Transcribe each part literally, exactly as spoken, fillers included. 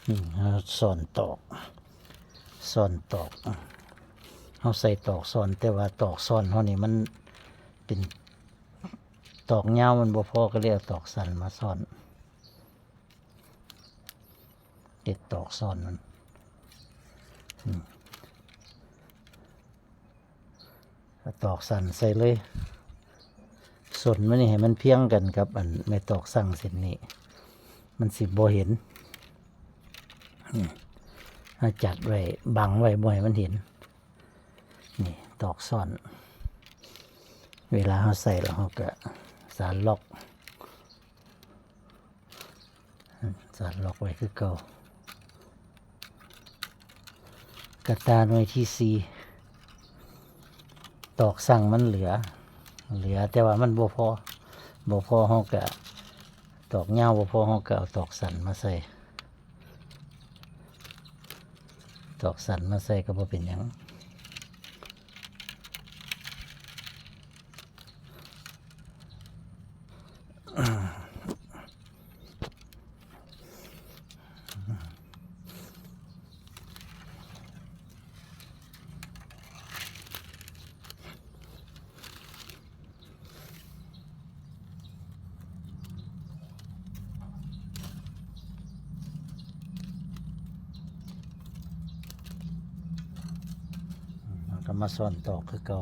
อืม เฮาซ้อนตอก ซ้อนตอก เฮาใส่ตอกซ้อน แต่ว่าตอกซ้อนเฮานี่มันเป็นตอกยาวมันบ่พอ ก็เลยเอาตอกสั้นมาซ้อน เฮ็ดตอกซ้อนมัน อืม ตอกสั้นใส่เลย ส้นมันนี่ให้มันเพียงกันกับอันไม้ตอกสั่งเส้นนี้ มันสิบ่เห็น นี่ เฮาจัดไว้ บังไว้บ่ให้มันเห็น นี่ ตอกซ้อน เวลาเฮาใส่แล้วเฮาก็สานล็อก สานล็อกไว้คือเก่า กระต่าหน่วยที่สี่ ตอกสั่งมันเหลือ เหลือแต่ว่ามันบ่พอ บ่พอเฮาก็ ตอกยาวบ่พอเฮาก็เอาตอกสั้นมาใส่ ตอกสั้นมาใส่ก็บ่เป็นหยัง แล้วก็มาซ้อนตอกคือเก่า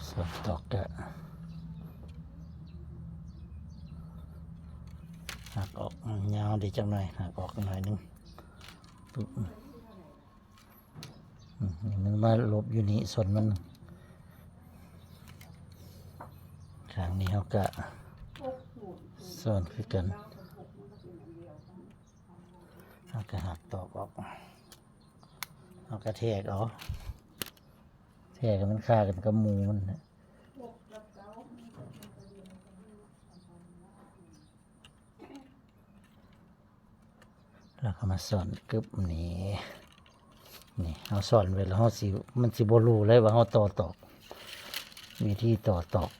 ซ้อนตอกก็หักออก ยาวดีจังหน่อย หักออกหน่อยหนึ่ง ปุ๊บ อืม มันมาหลบอยู่นี่ ส้นมัน ข้างนี้เฮาก็ซ้อนคือกัน เฮาก็หักตอกออก เฮาก็แทกเอา แทกให้มันคากันกับหมู่มันน่ะ แล้วก็มาซ้อนกึบนี่ นี่ เฮาซ้อนไว้แล้วเฮาสิ มันสิบ่รู้เลยว่าเฮาต่อตอก วิธีต่อตอก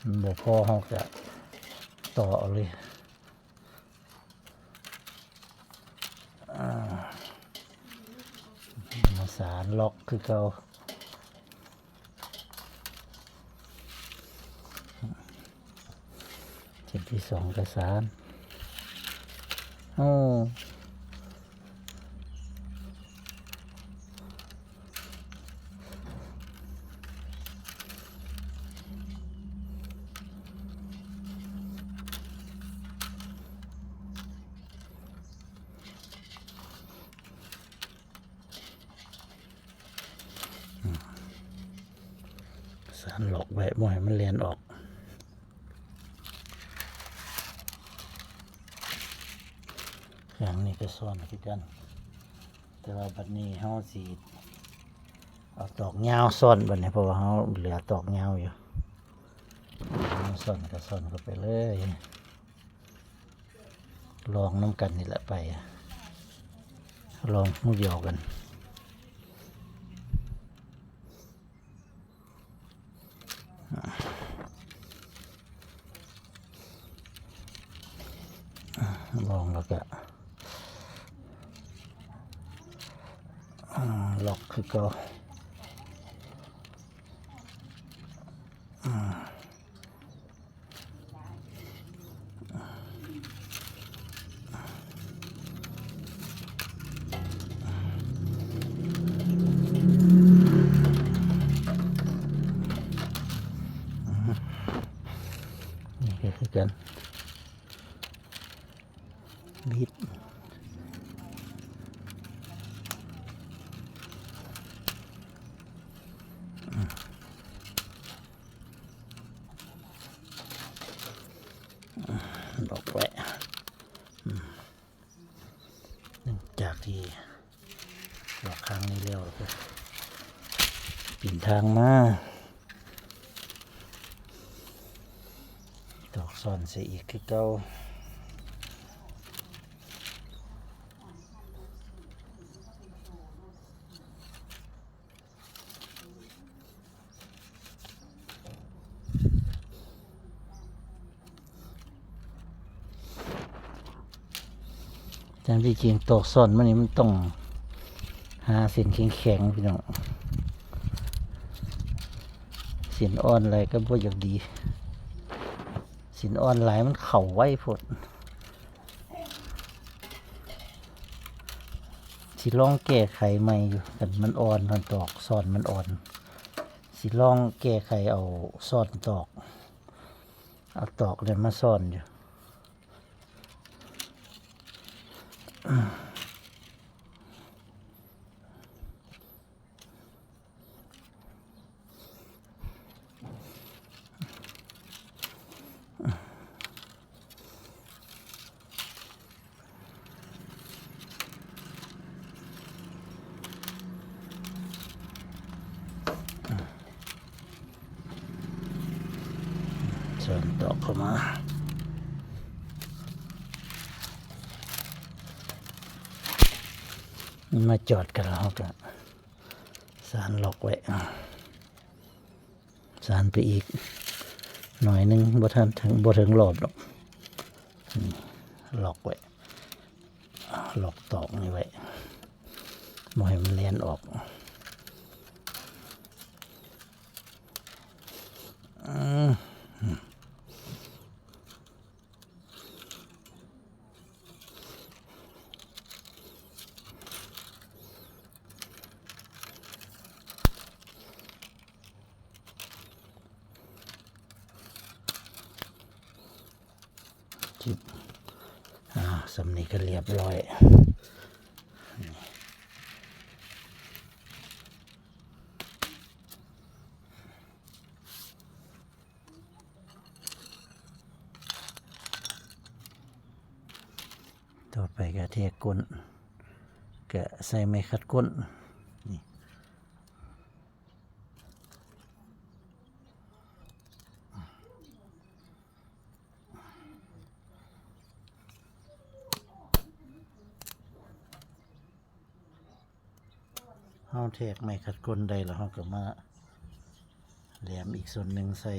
มันบ่พอเฮาก็ต่อเอาเลย อ่า มาสานล็อกคือเก่า เส้นที่สองก็สาน โอ้ สานล็อกไว้ บ่ให้มันแล่นออก อย่างนี้ก็ซ้อนคือกัน แต่ว่าบัดนี้เฮาสิเอาตอกยาวซ้อนบัดนี้ เพราะว่าเฮาเหลือตอกยาวอยู่ เฮาซ้อนก็ซ้อนเข้าไปเลย ลองนำกันนี่แหละไป ลองฮู้เดียวกัน ลองแล้วก็ อ่า ล็อกคือเก่า อ่า นี่ก็คือกัน บิด ล็อกไว้ อืม หลังจากที่ล็อกข้างนี้แล้วก็ ปีนทางมา ตอกซ้อนใส่อีกคือเก่า อื ตามที่จริงตอกซ่อนมันนี่มันต้องหาเส้นแข็งๆ พี่น้อง เส้นอ่อนอะไรก็บ่อยากดี เส้นอ่อนหลายมันเข้าไวโพด สิลองแก้ไขใหม่อยู่ คันมันอ่อน คันตอกซ่อนมันอ่อน สิลองแก้ไขเอาซ่อนตอก เอาตอกเนี่ยมาซ่อนอยู่ ซ่อนตอกเข้ามา มันมาจอดกันแล้วก็สานล็อกไว้ สานไปอีกหน่อยหนึ่ง บ่ทันถึง บ่ถึงรอบดอก นี่ ล็อกไว้ ล็อกตอกนี่ไว้ บ่ให้มันแล่นออก อืม จิบ อ่า ส่ำนี้ก็เรียบร้อย ต่อไปก็แทกก้น ก็ใส่ไม้ขัดก้น นี่ เฮาแทกไม้ขัดก้นได้แล้ว เฮาก็มาแหลมอีกส่วนหนึ่งใส่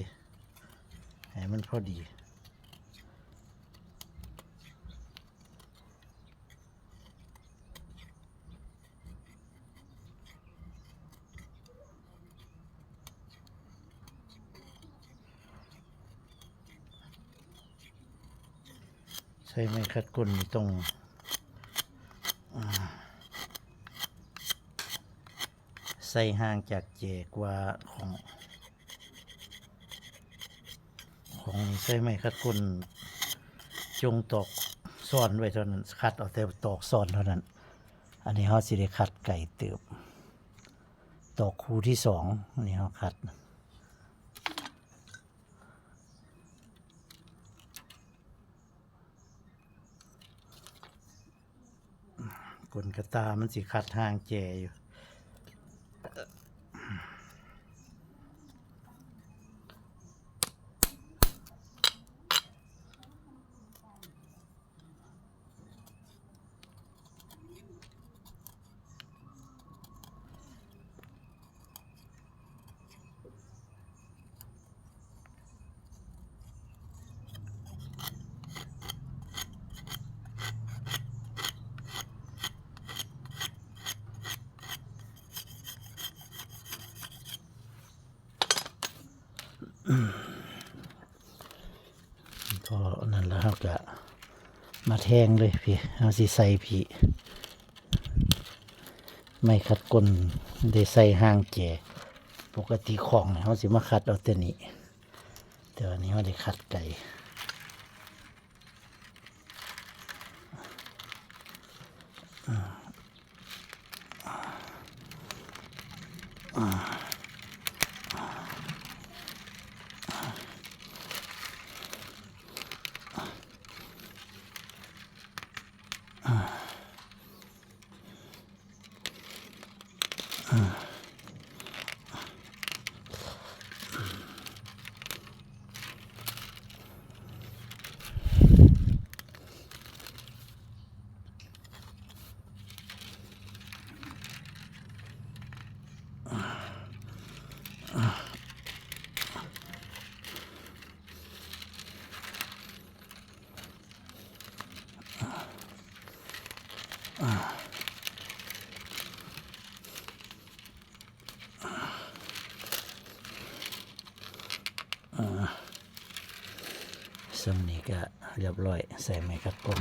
ให้มันพอดี ใส่ไม้ขัดก้นนี่ต้อง อ่า ใส่ห่างจากแจกว่าของ ของใส่ไม้ขัดก้น จงตอกซ่อนไว้เท่านั้น ขัดเอาแต่ตอกซ่อนเท่านั้น อันนี้เฮาสิได้ขัดไกลเติบ ตอกคู่ที่สอง อันนี้เฮาขัด ก้นกระต่ามันสิขัดห่างแจอยู่ ก็นั่นแหละ เฮาก็มาแทงเลยพี่ เฮาสิใส่พี่ ไม้ขัดก้นได้ใส่ห่างแจ ปกติของเฮาสิมาขัดเอาแต่นี้ แต่ว่านี้เฮาได้ขัดไกล อ่า ส่วนนี้ก็เรียบร้อย ใส่ไม้ขัดก้น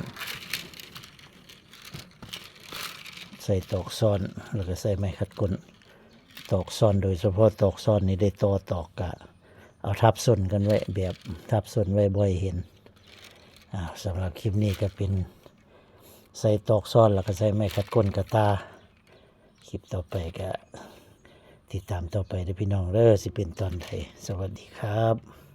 ใส่ตอกซ้อน แล้วก็ใส่ไม้ขัดก้น ตอกซ้อน โดยเฉพาะตอกซ้อนนี่ได้ต่อตอกกะเอาทับส้นกันไว้ แบบทับส้นไว้บ่อยเห็น อ่าสำหรับคลิปนี้ก็เป็นใส่ตอกซ้อนแล้วก็ใส่ไม้ขัดก้นกะตา คลิปต่อไปก็ติดตามต่อไปเด้อพี่น้องเด้อ สิเป็นตอนใด สวัสดีครับ